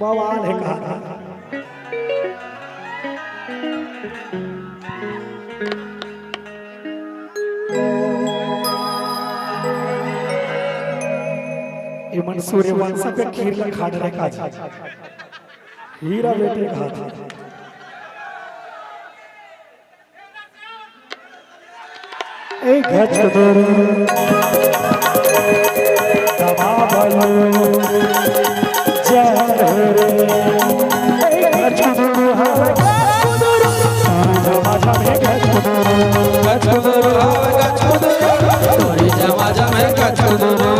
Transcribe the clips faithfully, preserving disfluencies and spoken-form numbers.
बवाल हे कहा। एमन सूर्यवंश के खीर ला खा डरे का जी। हीरा बेटी का हाथ। ए गजकदुरु, दबा बलु, जय हो रे। ए गजकदुरु, हवे गजकदुरु, जमा जमे गजकदुरु। गजकदुरु, हवे गजकदुरु, तोरी जमा जमे गजकदुरु।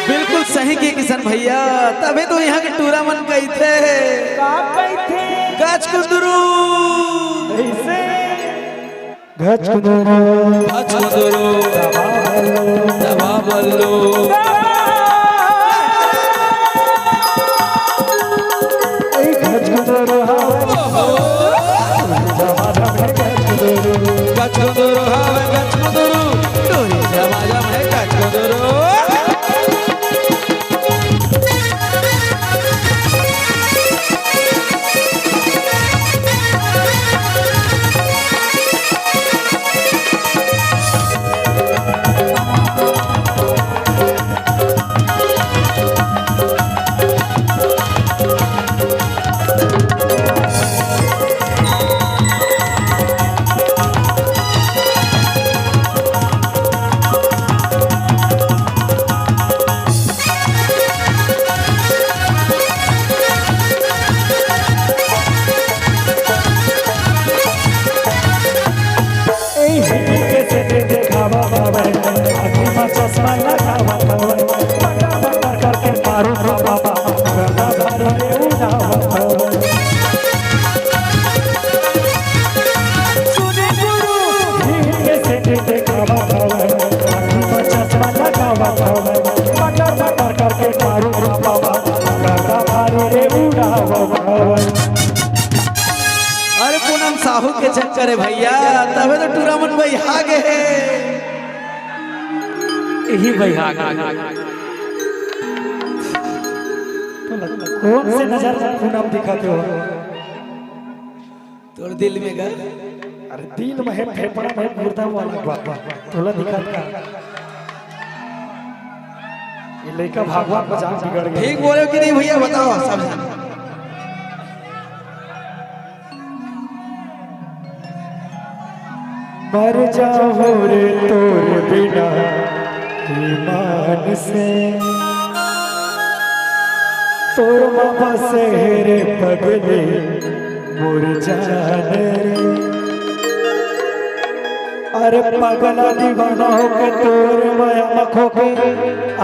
बिल्कुल सही के किशन भैया, तभे तो यहाँ के टूरा मन कहिथे। का कहिथे? गचकुंदरू। कैसे? गचकुंदरू। गचकुंदरू। दबा बल्लो। दबा बल्लो। ए गचकुंदरू, हाँ। ओहो। दबा दबा गचकुंदरू। गचकुंदरू, हाँ, गचकुंदरू। टोरी समाज में गचकुंदरू। अरे पूनम साहू के चक्कर हे भैया, तभे तो टूरा मन बइहा गे हे। यही बइहा गे। कौन से नजर में पूनम दिखत हे? तोर दिल में गा। अरे दिल में हे, फेफड़ा में, गुर्दा वाला बात। तोला दिखत का? ये लइका भागवत में जान बिगड़ गे। ठीक बोले कि नहीं भैया, बताओ सब जन। मर जाहूं रे तोर बिना ईमान से, तोर मा बसे हे रे पगली मोर जान रे। अरे पगला दीवाना होके तोर मया म खोके,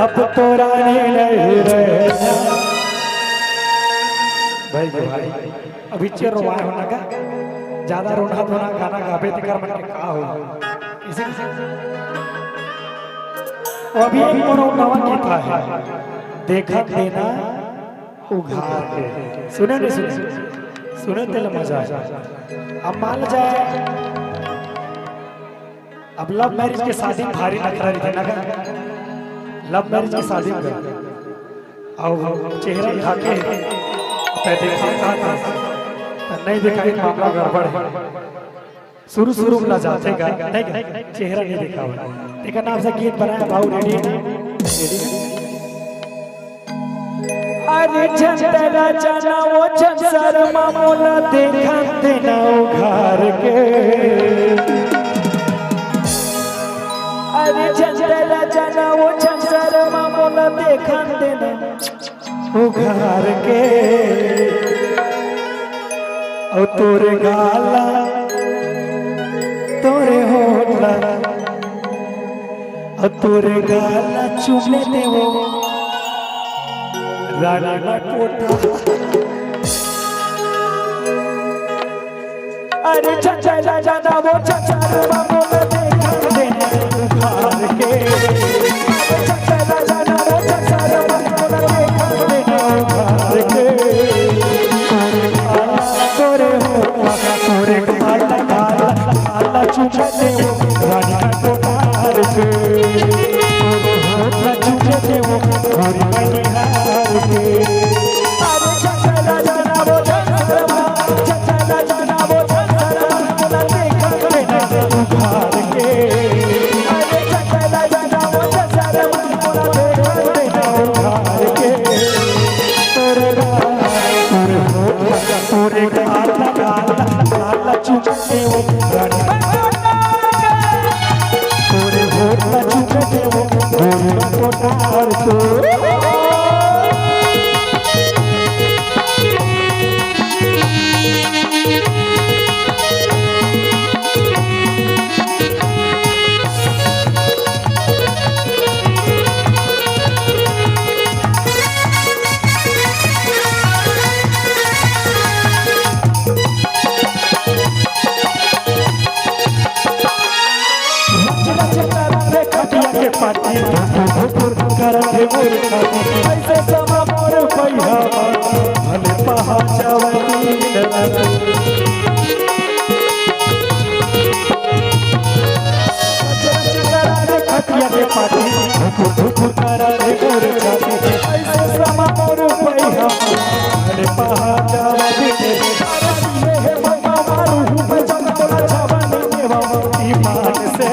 अब तो रानी नहीं रहना। भाई, भाई। अभी चेर रोवाए हो ना का? ज्यादा रोना धोना गाना गाबे तेकर मन के का हो? इसे, इसे। अभी एक मोरो नवा गीत हे, देखत देना उघार के। सुने नहीं सुने? सुने तेला मजा आही। अब मान जाए, अब लव मैरिज के शादी में भारी नखरा रहिथे ना गा। लव मैरिज के शादी में अउ चेहरा ढाके तैं देखा का था, त नहीं देखा, एक मामला गड़बड़ है। शुरू शुरू में लजाथे गा, नहीं गा, चेहरा नहीं देखावय। तेकर नाम से गीत बनाए भाऊ, रेडी? रेडी? अरे झन तैं लजा ना वो झन सरमा, मोला देखन दे ना उघार के। अरे झन तैं लजा ना वो झन सरमा, मोला देखन दे ना उघार के। अउ तोरे गाल ला, तोरे होठ ला, अउ तोरे गाल ला चूमे दे वो रानी ना कोटा। अरे झन तैं लजा ना वो झन सरमा, मोला देखन दे ना उघार के। अरे झन तैं लजा ना वो झन सरमा, मोला देखन दे ना उघार के। तोरे होठ ला, तोरे गाल ला, गाल ला चूमे दे वो रानी ना कोटा के। तोरे होठ ला चूमे दे वो गोरी मनिहार के। अरे झन तैं लजा ना वो झन सरमा, झन तैं लजा ना वो झन सरमा, मोला देखन दे ना उघार के। अरे झन तैं लजा ना वो झन सरमा, मोला देखन दे ना उघार के। तोरे गाल, तोरे होठ, तोरे गाल, गाल, गाल चूमे दे वो रानी। तोरे होठ ला चूमे दे वो गोरी ना कोटा के। खटिया के पाटी धुकुर धुकुर करत हे मोर छाती। ऐसे समा मोर पहिया भले पहा जावती। खटिया के पाटी धुकुर धुकुर करत हे मोर छाती। ऐसे समा मोर पहिया भले पहा जावती। ईमान से।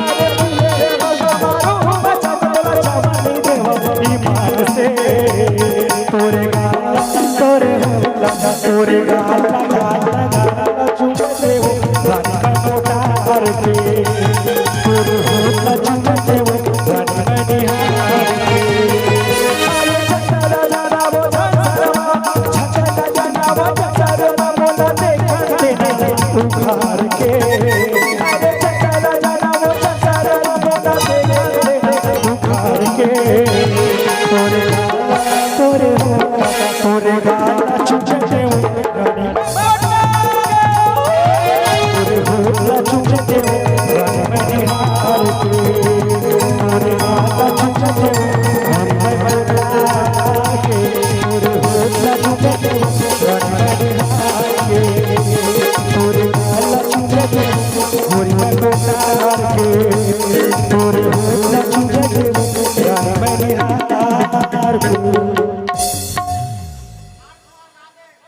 अरे तू मेरे भगवान हो, बचा तोला जवानी देवा ईमान से। तोरे गाल, तोरे गाल, तोरे गाल, गाल, गाल, चुमे दे वो रानी का कोटा के। तोरे होठ ला चुमे दे वो रानी मनिहार के। अरे चंदा राजा ना वो झन सरमा, चंदा राजा ना वो झन सरमा, मोला देखन दे ना उघार के। अरे चंदा राजा ना वो झन सरमा, मोला देखन दे ना उघार के। तोरे गाल, तोरे होठ, तोरे गाल चुमे दे वो रानी। तोरे होठ ला चुमे दे वो रानी मनिहार के। तोरे गाल ला चुमे दे वो रानी मनिहार के। तोरे होठ ला चुमे दे वो